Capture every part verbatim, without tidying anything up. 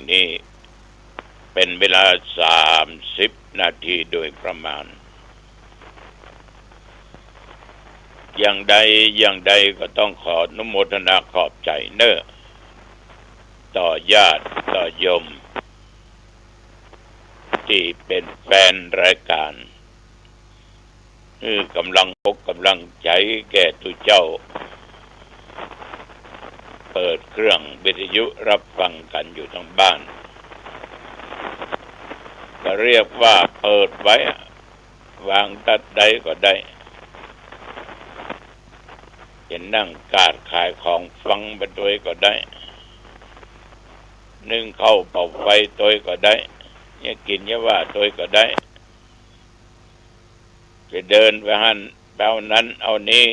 นี้ เป๋นเวลาสามสิบนาทีโดยประมาณ อย่างใดอย่างใดก็ต้องขออนุโมทนาขอบใจ๋เน้อ ต่อญาติต่อโยม ตี้เป๋นแฟนรายก๋าน หื้อก๋ำลังอกก๋ำลังใจ๋แก่ตุ๊เจ้า เปิดเครื่องวิทยุรับฟังกั๋นอยู่ตางบ้าน ก็เรียกว่าเปิดไว้อะ วางตั๊ดใดก็ได้ จะนั่งกาดขายของฟังไปตวยก็ได้ นึ่งข้าวเป่าไฟตวยก็ได้ จะกิ๋นจะว่าตวยก็ได้ จะเดินไปหั้นไปเอานั้นเอานี้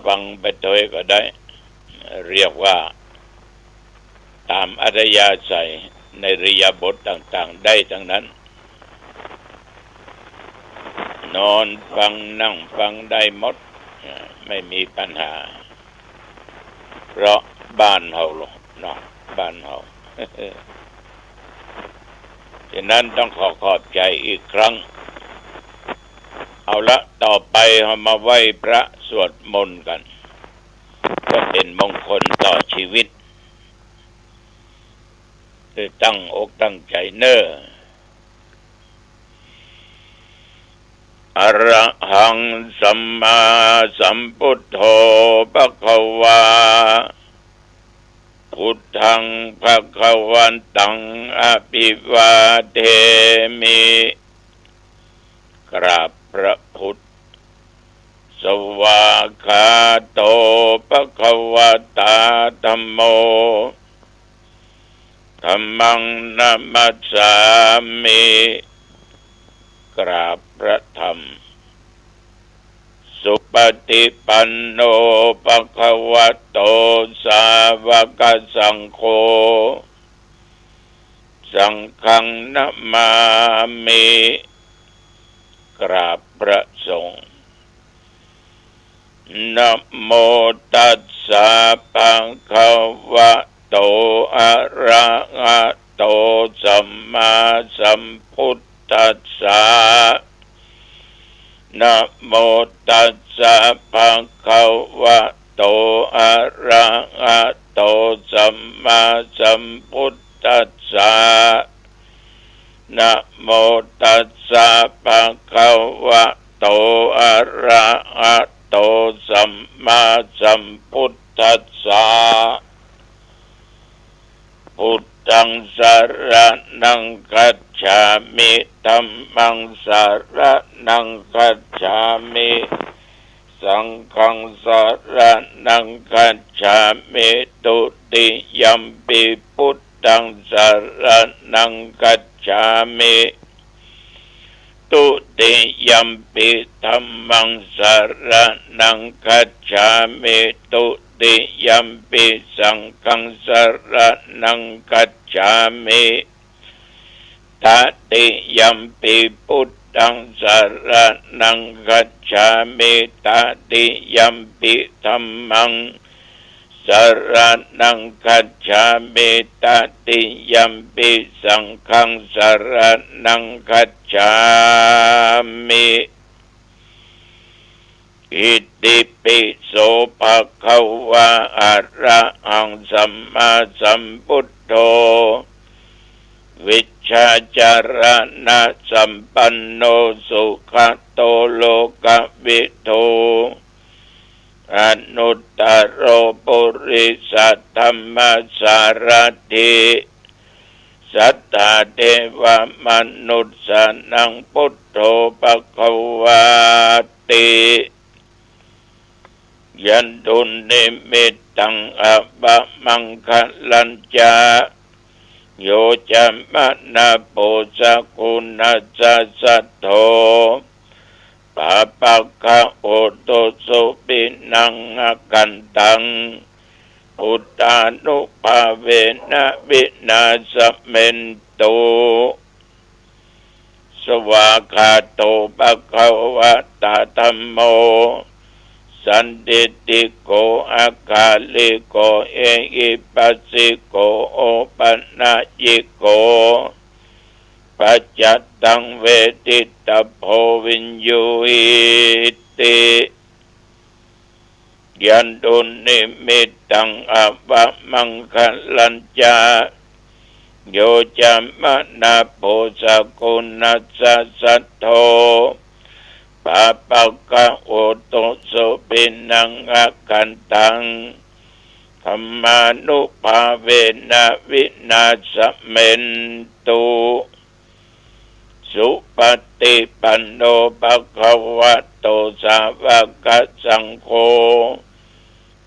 ฟังไปตวยก็ได้ เรียกว่าต๋ามอัธยาศัยในอิริยาบถต่างๆ ได้ตังนั้น นอนฟังนั่งฟังได้หมด ไม่มีปัญหา เพราะบ้านเฮาเนาะ บ้านเฮา ฉะนั้นต้องขอขอบใจ๋อีกครั้ง เอาละ ต่อไปเฮามาไหว้พระสวดมนต์กั๋น เปื้อเป๋นมงคลต่อชีวิต ได้ตั้งอกตั้งใจ๋เน้อ อะระหัง สัมมาสัมพุทโธ ภะคะวา พุทธัง ภะคะวันตัง อะภิวาเทมิ กราบพระพุทธ สวากขาโต ภะคะวะตา ธัมโม ธัมมัง นะมัสสามิ กราบพระธรรม สุปฏิปันโน ภะคะวะโต สาวกสังโฆ สังฆัง นะมามิ กราบพระสงฆ์ นะโมตัสสะ ภะคะวะโต อะระหะโต สัมมาสัมพุทธัสสะ นะโมตัสสะ ภะคะวะโต อะระหะโต สัมมาสัมพุทธัสสะ นะโมตัสสะ ภะคะวะโต อะระหะโต สัมมาสัมพุทธัสสะ พุทธัง สะระณัง คัจฉามิ ธัมมัง สะระณัง คัจฉามิ สังฆัง สะระณัง คัจฉามิ ตุติยัมปิ พุทธัง สะระณัง คัจฉามิ ตุติยัมปิ ธัมมัง สะระณัง คัจฉามิ ตุติยัมปิ สังฆัง สะระณัง คัจฉามิ ตติยัมปิ พุทธัง สะระณัง คัจฉามิ ตติยัมปิ ธัมมัง สะระณัง คัจฉามิ ตติยัมปิ สังฆัง สะระณัง คัจฉามิ อิติปิโส ภะคะวะ อะระหัง สัมมาสัมพุทโธ วิชชาจารณะสัมปันโน สุขะโต โลกะวิทู อนุตตโร ปุริสะธัมมะสารถิ สัตถาเทวะมนุสสานัง พุทโธ ภะคะวาติ ยันตุนนิมิตตัง อะปะมังคะลัญจะ โยจะมะนะโป สะกุณัสสะ สัทโธ ปาปะกะ โหตุ สุปิณัง อะกันตัง พุทธานุภาเวนะ วินาสะเมนตุ สวากขาโต ภะคะวะตา ธัมโม ส สันทิฏฐิโก อากาลิโก เอหิปัสสิโก โอปันญิโก ปัจจตตัง เวทิตาโภ วิญญูหิติ ยันตุนิมิตตัง อวมังคะลัญจะ โยจะมะนะโภ สกุณัสสะสัทโธ ปาปะกะโหตุ สุขินัง อคันตัง ธัมมานุภาเวนะ วินาสเมนตุ สุปฏิปันโน ภะคะวะโต สาวกสังโฆ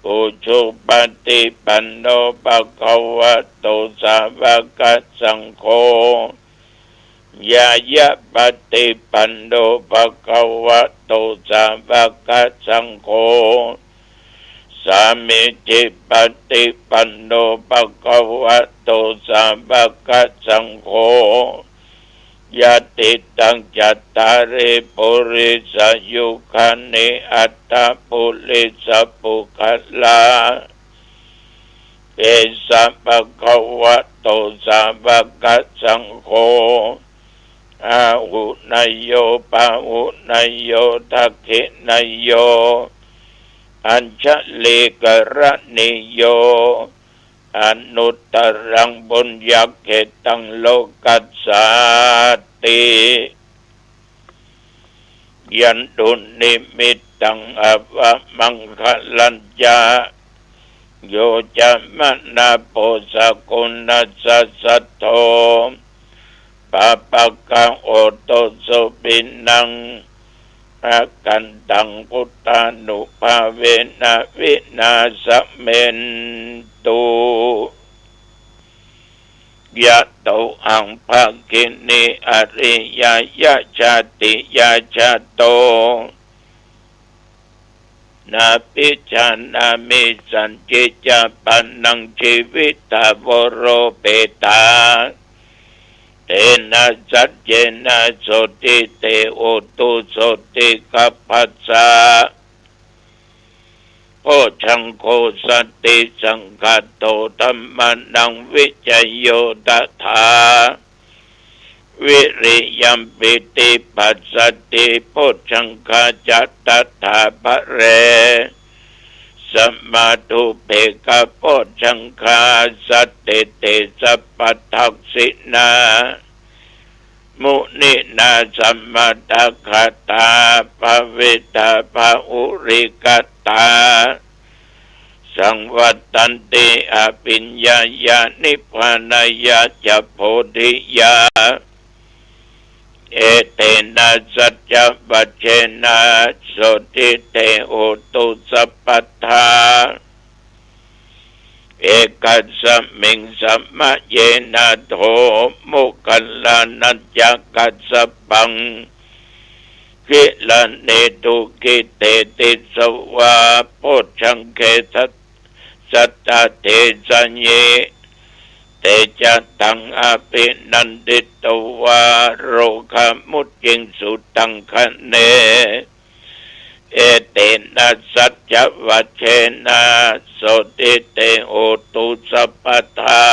อุจุปฏิปันโน ภะคะวะโต สาวกสังโฆ ญาณปฏิปันโน ภะคะวะโต สาวกสังโฆ สามีจิปฏิปันโน ภะคะวะโต สาวกสังโฆ ญาติตัง จัตตาริ ปุริสายุคานิ อัตถะปุริสปุคคละ เอสะ ภะคะวะโต สาวกสังโฆ อาหุเนยโย ปาหุเนยโย ทักขิเนยโย อัญชลีกรณีโย อนุตตรัง ปุญญาเขตัง โลกัสสาติ ยันตุนิมิตตัง อวมังคะลัญจะ โยจะมะนะโภ สกุณัสสะสัทโธ ปาปะกะโหตุ สุขินัง อคันตัง พุทธานุภาเวนะ วินาสเมนตุ ยะโต อัง ภักขินี อริยะ ยะ ชาติยะ ชาโต นาภิจานามิ สัจจิจะปะนัง จีวิตา โวโรเปตา เตนะ สัจเจนะ โสติ เต โหตุ โสติกัปปัสสะ โพชฌังโฆ สันติสังฆัตโต ธัมมานัง วิจโย ตถา วิริยัง ปีติปัสสัตถิ โพชฌังคา จะ ตถา พะเร สมาธุ เปกขะ โพชฌังคา สัตถิติ สัพพะทักขิณา มุนินา สมะตะกะตา ภะวิตา ภะหุริกะตา สังวัตตันติ อภิญญายา นิพพานายาจะ โพธิยา เอเตนะ สัจจวัจเจนะ โสตถิ เต โหตุ สัพพะทา เอกัสมิง สมะเยนะ โถ โมคคัลลานะ จะ กัสสปัง กิลาเน ทุกขิเต ติสสะวา โพชฌังเข สัตตะเทสะยิ เตจะตัง อภินันทิตวา โรกามุจจิงสุตังคะเน เอเตนะ สัจจวัจเจนะ โสตถิ เต โหตุ สัพพะทา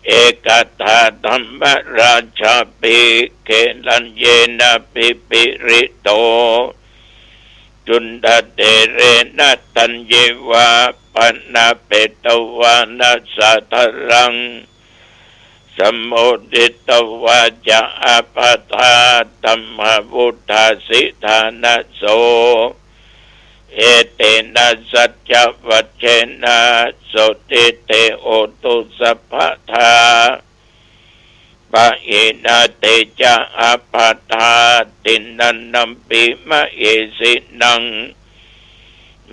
เอกฏา ธัมมราชาภิ เกณฑัญเยนะ ภิปริโต จุณฑเทเรนะ ทัญเยวา ปะนะเปตวานะ สาธารัง สมโมทิตวาจะ อาปาทา ธัมมาวุฏฐาสิทานะโส เอเตนะ สัจจวัจเจนะ โสตถิ เต โหตุ สัพพะทา ปะหินา เตจะ อาปาทา ทินนันนัมปิ มะเหสินัง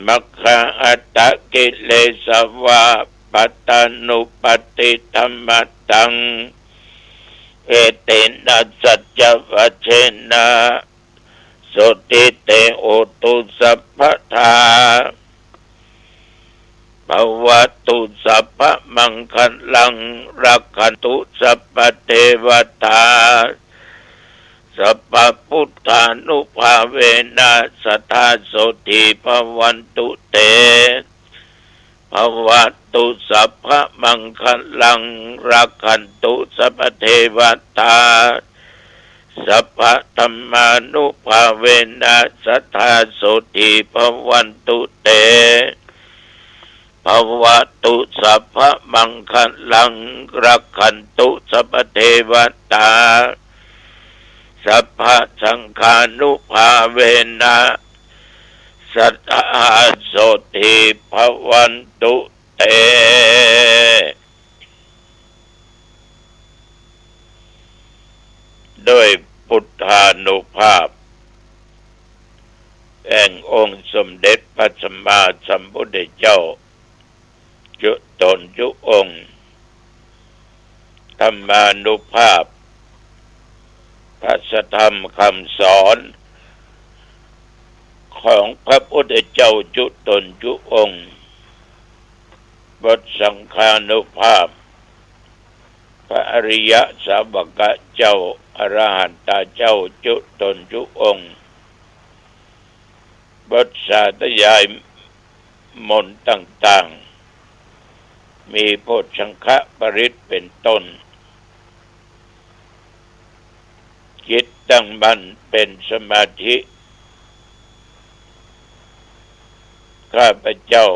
มัคคาอัตตะกิเลสวา ปัตตานุปัตติธัมมะตัง เอเตนะ สัจจวัจเจนะ โสตถิ เต โหตุ สัพพะทา ภะวะตุ สัพพะมังคะลัง รักขันตุ สัพพะเทวะตา พะพุทธานุภาเวนะ สัตถาโสตถีภะวันตุเต ภะวะตุสัพพะมังคะลัง รักขันตุสัพพะเทวะตา สัพพะธัมมานุภาเวนะ สัตถาโสตถีภะวันตุเต ภะวะตุสัพพะมังคะลัง รักขันตุสัพพะเทวะตา สัพพะสังฆานุภาเวนะ สัตถาโสตถีภะวันตุเต ด้วยพุทธานุภาพแห่งองค์สมเด็จพระสัมมาสัมพุทธเจ้า จุ๊ตนจุ๊องค์ ธัมมานุภาพ พระสัทธรรมคำสอนของพระพุทธเจ้าจุ๊ตนจุ๊องค์ บทสังฆานุภาพ พระอริยสาวกะเจ้า อรหันตะเจ้าจุ๊ตนจุ๊องค์ บทสาธยายมนต์ต่างๆ มีโพชฌังคปริตรเป็นต้น จิตตั้งมั่นเป็นสมาธิ ข้าพเจ้า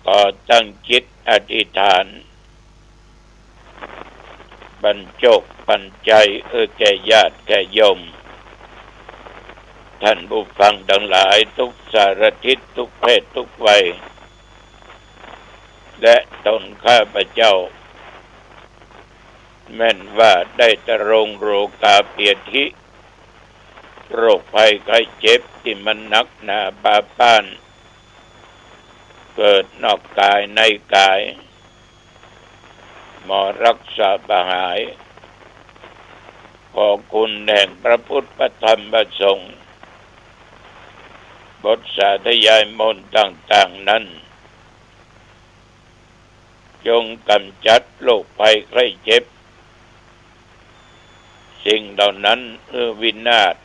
ขอตั้งจิตอธิษฐาน ปัญจกปัญจัย เอ่อ แก่ญาติแก่โยม ท่านผู้ฟังทั้งหลายทุกสารทิศทุกเพศทุกวัย และตนข้าพเจ้า แม่นว่าได้ตรงโรคาพยาธิ โรคภัยไข้เจ็บตี้มันหนักหนาปาป้าน เกิดนอกกายในกาย หมอรักษาบ่หาย ขอคุณแห่งพระพุทธพระธรรมพระสงฆ์ บทสาธยายมนต์ต่างๆ นั้น จงกำจัดโรคภัยไข้เจ็บ สิ่งเหล่านั้น เอ่อ วินาศ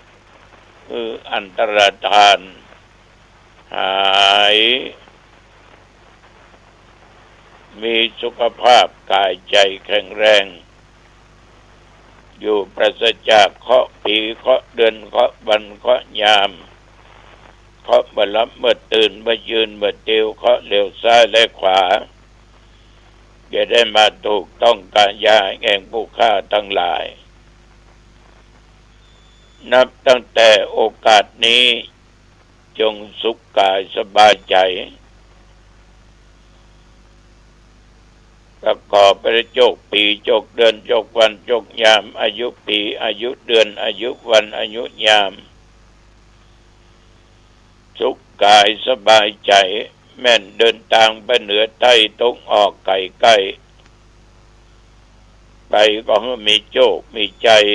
เอ่อ อันตรธาน หาย มีสุขภาพกายใจแข็งแรง อยู่ปราศจากเคราะห์ปี เคราะห์เดือน เคราะห์วัน เคราะห์ยาม เคราะห์เมื่อหลับเมื่อตื่น เมื่อยืนเมื่อติว เคราะห์เหลียวซ้ายและขวา อย่าได้มาถูกต้องกายาแห่งผู้ข้าทั้งหลาย นับตั้งแต่โอกาสนี้ จงสุขกายสบายใจ ประกอบไปด้วยโชคปี โชคเดือน โชควัน โชคยาม อายุปี อายุเดือน อายุวัน อายุยาม สุขกายสบายใจ แม่นเดินตางไปเหนือใต้ ตะวันออกใกล้ใกล้ ไปก็หื้อมีโชคมีชัย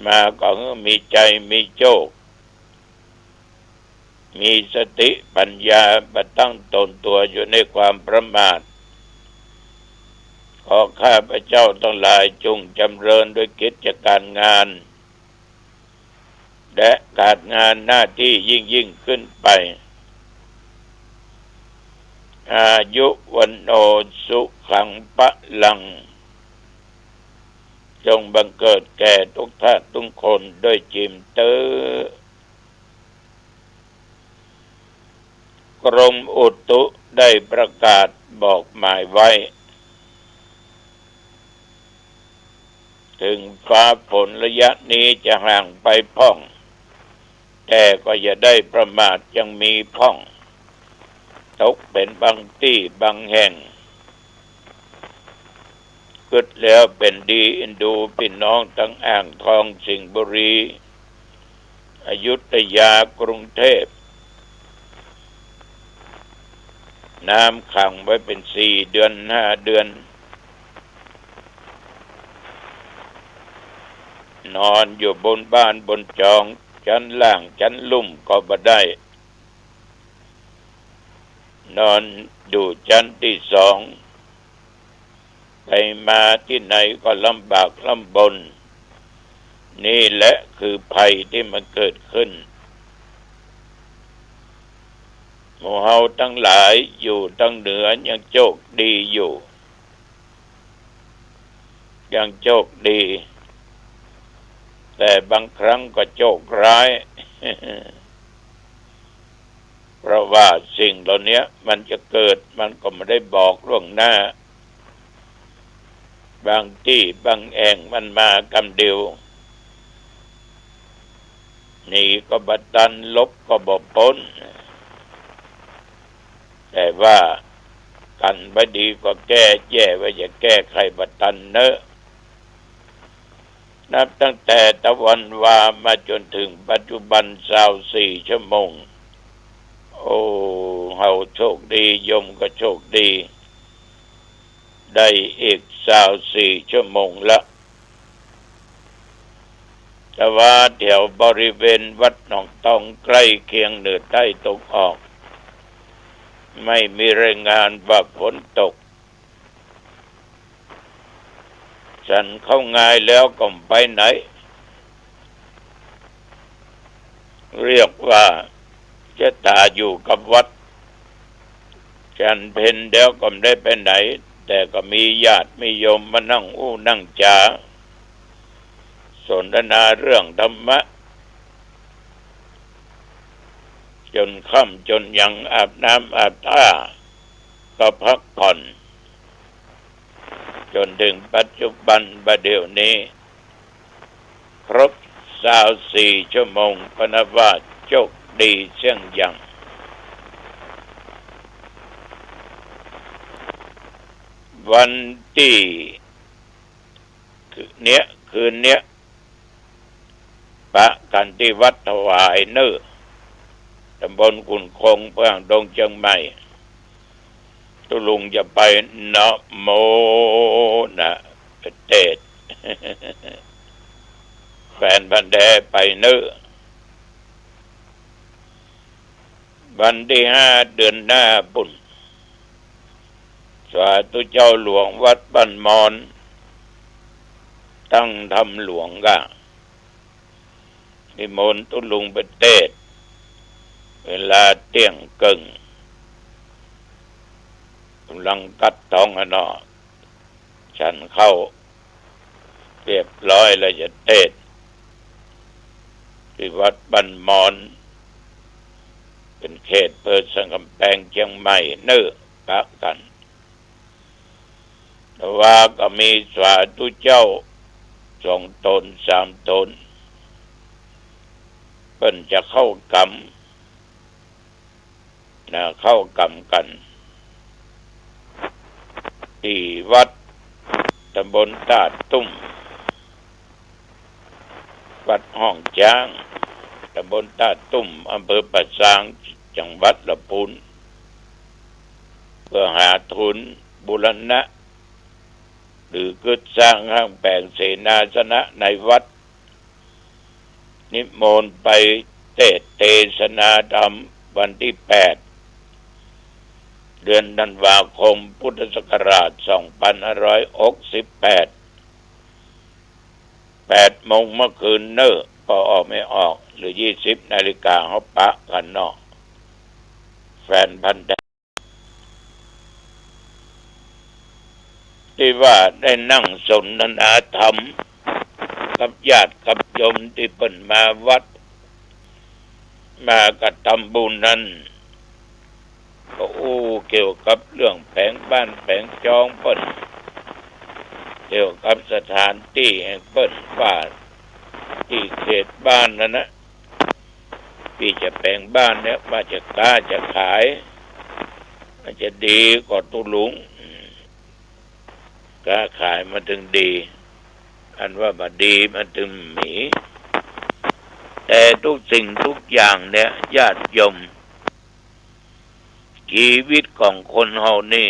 มาก็หื้อมีชัยมีโชค มีสติปัญญาบ่ตั้งตนตั๋วอยู่ในความประมาท ขอข้าพเจ้าทั้งหลายจงจำเริญด้วยกิจการงาน และการงานหน้าตี้ยิ่งๆ ขึ้นไป อายุ วัณโณ สุขัง พลัง จงบังเกิดแก่ทุกท่านทุกคนด้วยจริงเต๊อะ กรมอุตุได้ประกาศบอกหมายไว้ ถึงฟ้าฝนระยะนี้จะห่างไปพ่อง แต่ก็อย่าได้ประมาท ยังมีพ่อง ตกเป๋นบางตี้บางแห่ง กึ๊ดแล้วเป๋นดี เอ็นดูปี้น้องตังอ่างทอง สิงห์บุรี อยุธยา กรุงเทพ น้ำขังไว้เป๋นสี่เดือนห้าเดือน นอนอยู่บนบ้านบนจอง ชั้นล่างชั้นลุ่มก็บ่ได้ นอนอยู่ชั้นตี้สอง ไปมาตี้ไหนก็ลำบากลำบน นี่แหละคือภัยตี้มันเกิดขึ้น หมู่เฮาตังหลายอยู่ตังเหนือยังโชคดีอยู่ ยังโชคดี แต่บางครั้งก็โชคร้าย เพราะว่าสิ่งเหล่านี้มันจะเกิด มันก็บ่ได้บอกล่วงหน้า บางตี้บางแอ่งมันมากำเดียว หนีก็บ่ตัน หลบก็บ่ป๊น แต่ว่ากั๋นบ่ดีก็แก้ แย่ว่าจะแก้ไขบ่ตันเนาะ นับตั้งแต่ตะวันวามาจ๋นเถิงปัจจุบันซาวสี่ชั่วโมง โอ้ เฮาโชคดี โยมก็โชคดี ได้อีกซาวสี่ชั่วโมงละ แต่ว่าแถวบริเวณวัดหนองตองใก้เคียงเหนือใต้ตะวันออก ไม่มีรายงานว่าฝนตก ฉันข้าวงายแล้วก็บ่ไปไหน เรียกว่าจะต๋าอยู่กับวัด ฉันเพลแล้วก็บ่ได้ไปไหน แต่ก็มีญาติมีโยมมานั่งอู้นั่งจ๋า สนทนาเรื่องธรรมะ จ๋นค่ำจ๋นยัง อาบน้ำอาบต้า ก็พักผ่อน จ๋นเถิงปัจจุบันบ่าเดี่ยวนี้ ครบซาวสี่ชั่วโมง ก็นับว่าโชคดีเสี้ยงอย่าง วันตี้ คืนเนี้ย คืนเนี้ย ปะกั๋นตี้วัดถวายเนาะ ต๋ำบลขุนคง แขวงดงเจียงใหม่ ตุ๊ลุงจะไปนะโมนะ ไปเตสน์ แฟนพันธุ์แท้ไปเนาะ วันตี้ห้าเดือนหน้าปู้น สาธุเจ้าหลวงวัดบ้านมอน ตั้งธรรมหลวงก่ะ นิมนต์ตุ๊ลุงไปเตสน์ เวลาเตี้ยงเกิ่ง ก่ำลังกัดต๊องอะเนาะ ฉันข้าวเรียบร้อยแล้วจะเตสน์ ตี้วัดบ้านมอน เป๋นเขตอำเภอสันก๋ำแปง เจียงใหม่เนาะ ปะกั๋น แต่ว่าก็มีสาธุเจ้าสองต๋นสามต๋น เปิ้นจะเข้ากรรม นะ เข้ากรรมกั๋น ตี้วัดต๋ำบลต้าตุ้ม วัดห้องจ๊าง ต๋ำบลต้าตุ้ม อำเภอป่าซาง จังหวัดละปูน เปื้อหาทุนบูรณะ หรือกึ๊ดสร้างห้างแป๋งเสนาสนะในวัด นิมนต์ไปเตสน์เตสนาธรรมวันตี้แปด เดือนธันวาคม พุทธศักราชสองปันห้าร้อยหกสิบแปด แปดโมงเมื่อคืนเนาะ ปอออกไม่ออก หรือยี่สิบนาฬิกา เฮาปะกั๋นเนาะ แฟนพันธุ์แท้ ตี้ว่าได้นั่งสนทนาธรรมกับญาติกับโยมตี้เปิ้นมาวัด มากั๋นทำบุญนั้น ก็อู้เกี่ยวกับเรื่องแผนบ้านแผนจองเปิ้น เกี่ยวกับสถานตี้แห่งเปิ้น ว่าตี้เขตบ้านนั้นนะ ตี้จะแผนบ้านเนี่ย ว่าจะก๊าจะขาย มันจะดีก่อตุ๊ลุง ก๊าขายมันตึงดี อันว่าบ่ดีมันตึงมี แต่ทุกสิ่งทุกอย่างเนี่ย ญาติโยม ชีวิตของคนเฮานี่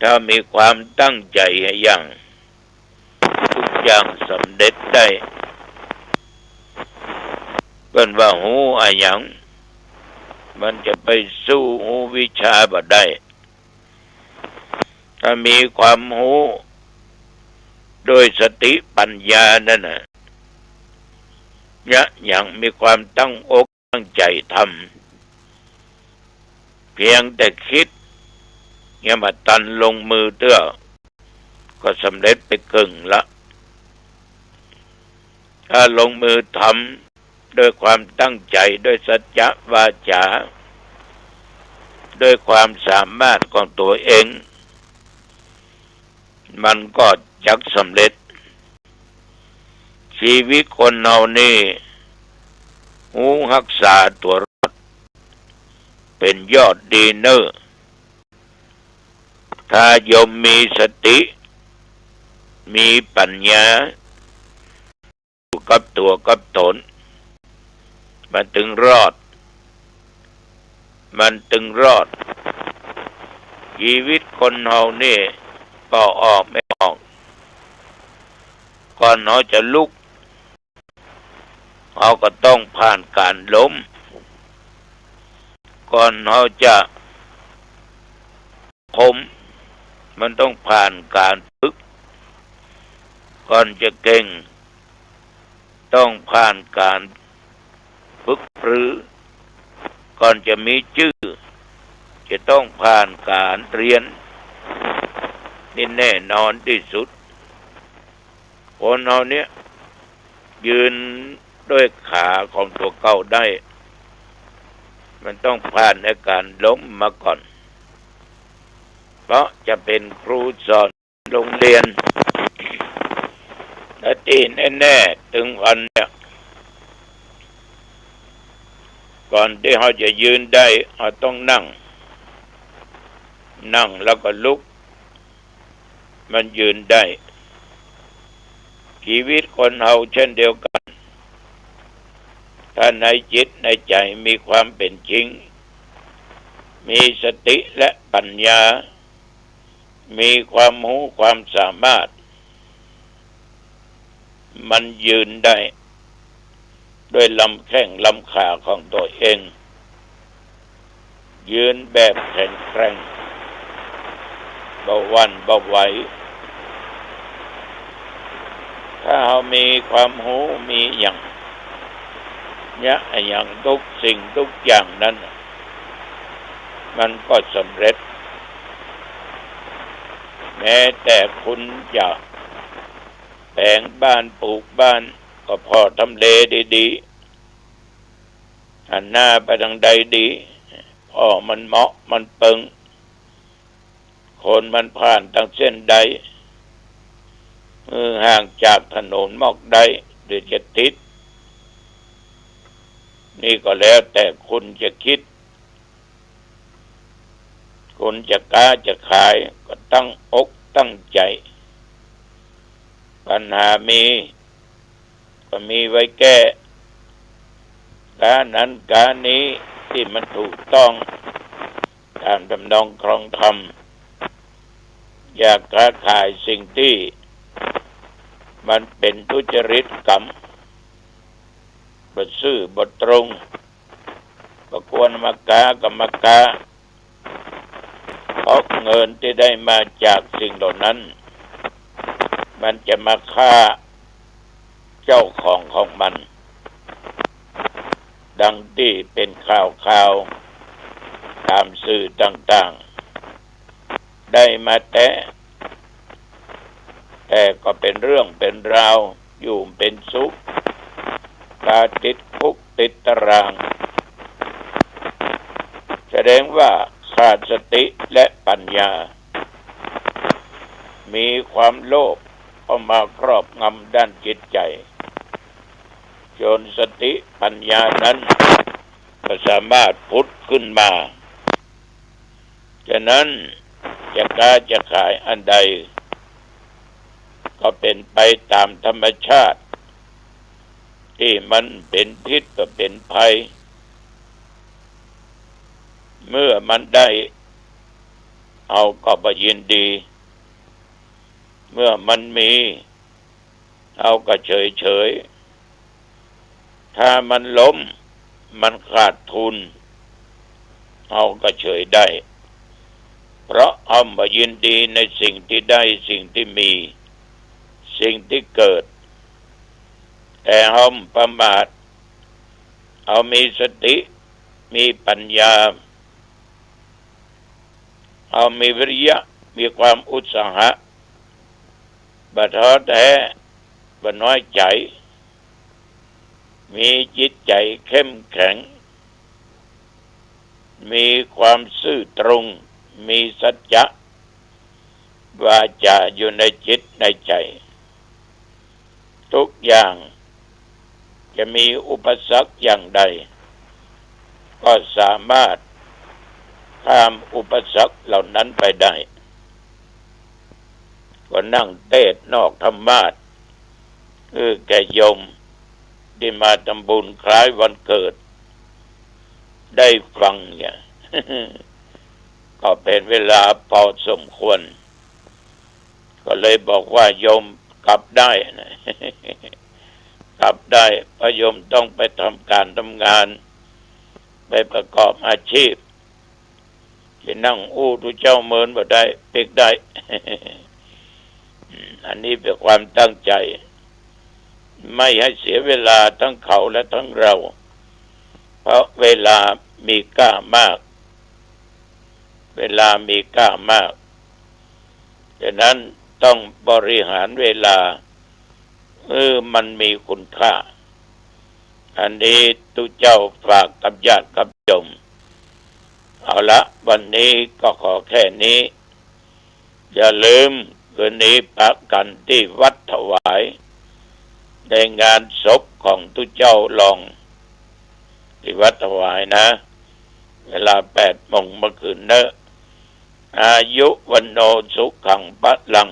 ถ้ามีความตั้งใจ๋อะหยัง ทุกอย่างสำเร็จได้ เปิ้นว่าฮู้อะหยัง มันจะไปสู้ฮู้วิชาบ่ได้ ถ้ามีความฮู้ ด้วยสติปัญญานั่นน่ะ เยียะหยั่งมีความตั้งอกตั้งใจ๋ทำ เพียงแต่กึ๊ด ยังบ่ตันลงมือเตื้อ ก็สำเร็จไปเกิ่งละ ถ้าลงมือทำด้วยความตั้งใจ๋ ด้วยสัจจะวาจา ด้วยความสามารถของตั๋วเอง มันก็จักสำเร็จ ชีวิตคนเฮานี่ ฮู้ฮักษาตั๋วรอด เป๋นยอดดีเน่อ ถ้าโยมมีสติ มีปัญญา อยู่กับตั๋วกับต๋น มันตึงรอด มันตึงรอด ชีวิตคนเฮานี่ ก็ออกไม่ออก ก่อนเฮาจะลุก เฮาก็ต้องผ่านก๋านล้ม ก่อนเฮาจะคม มันต้องผ่านก๋านฝึก ก่อนจะเก่ง ต้องผ่านก๋านฝึกปรือ ก่อนจะมีจื้อ จะต้องผ่านก๋านเฮียน นี่แน่นอนตี้สุด คนเฮาเนี่ย ยืนด้วยขาของตั๋วเก่าได้ มันต้องผ่านอาก๋านล้มมาก่อน เพราะจะเป๋นครูสอนโฮงเฮียน และตี้แน่ๆ ตึงอันเนี่ย ก่อนตี้เฮาจะยืนได้ เฮาต้องนั่ง นั่งแล้วก็ลุก มันยืนได้ ชีวิตคนเฮาเช่นเดียวกั๋น ถ้าในจิตในใจ๋มีความเป๋นจริง มีสติและปัญญา มีความฮู้ความสามารถ มันยืนได้ ด้วยลำแข้งลำขาของตั๋วเอง ยืนแบบแข็งแกร่ง บ่หวั่นบ่ไหว ถ้าเฮามีความฮู้ มีหยัง เยียะหยั่งทุกสิ่งทุกอย่างนั้น มันก็สำเร็จ แม้แต่คุณจะแป๋งบ้านปลูกบ้าน ก็ผ่อทำเลดีๆ หันหน้าไปตางใดดี ผ่อมันเหมาะมันเปิง คนมันผ่านตางเส้นใด เออ ห่างจากถนนมอกใด เดี๋ยวจะติด นี่ก็แล้วแต่คุณจะกึ๊ด คุณจะก๊าจะขาย ก็ตั้งอกตั้งใจ๋ ปัญหามี ก็มีไว้แก้ ก๊านั้นก๊านี้ตี้มันถูกต้อง ต๋ามทำนองครองธรรม อย่าก๊าขายสิ่งตี้มันเป๋นทุจริตกรรม บ่ซื่อบ่ตรง บ่ควรมาก๊าก็มาก๊า เพราะเงินตี้ได้มาจากสิ่งเหล่านั้น มันจะมาฆ่าเจ้าของของมัน ดังตี้เป๋นข่าวๆ ต๋ามสื่อต่างๆ ได้มาแต๊ แต่ก็เป๋นเรื่องเป๋นราว อยู่บ่เป๋นสุข กาติดคุกติดตาราง แสดงว่าขาดสติและปัญญา มีความโลภเข้ามาครอบงำด้านจิตใจ๋ จ๋นสติปัญญานั้นก็สามารถผุดขึ้นมา ฉะนั้นจะก๊าจะขายอันใด ก็เป๋นไปต๋ามธรรมชาติ ตี้มันเป๋นพิษก็เป๋นภัย เมื่อมันได้ เฮาก็บ่ยินดี เมื่อมันมี เฮาก็เฉยๆ ถ้ามันล้ม มันขาดทุน เฮาก็เฉยได้ เพราะเฮาบ่ยินดีในสิ่งตี้ได้ สิ่งตี้มี สิ่งตี้เกิด แต่เฮาบ่ประมาท เฮามีสติ มีปัญญา เฮามีวิริยะ มีความอุตสาหะ บ่ท้อแท้ บ่น้อยใจ๋ มีจิตใจ๋เข้มแข็ง มีความซื่อตรง มีสัจจะ วาจาอยู่ในจิตในใจ๋ ทุกอย่างจะมีอุปสรรคอย่างใด ก็สามารถข้ามอุปสรรคเหล่านั้นไปได้ ก็นั่งเตสน์นอกธรรมาสน์ เออ แก่โยมตี้มาทำบุญคล้ายวันเกิด ได้ฟังเนี่ย ก็เป๋นเวลาพอสมควร ก็เลยบอกว่า โยมกลับได้นะ กลับได้ เพราะโยมต้องไปทำก๋านทำงาน ไปประกอบอาชีพ จะนั่งอู้ตุ๊เจ้าเมินบ่ได้ ปิ๊กได้ อันนี้เป๋นความตั้งใจ๋ ไม่ให้เสียเวลาทั้งเขาและทั้งเรา เพราะเวลามีค่ามาก เวลามีค่ามาก ฉะนั้นต้องบริหารเวลา เออ มันมีคุณค่า อันนี้ตุ๊เจ้าฝากกับญาติกับโยม เอาละ วันนี้ก็ขอแค่นี้ อย่าลืม คืนนี้ปะกั๋นตี้วัดถวาย ในงานศพของตุ๊เจ้ารอง ตี้วัดถวายนะ เวลาแปดโมงเมื่อคืนเนอะ อายุ วัณโณ สุขัง พลัง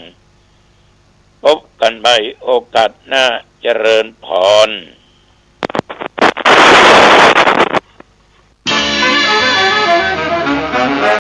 พบกั๋นใหม่โอกาสหน้า เจริญพร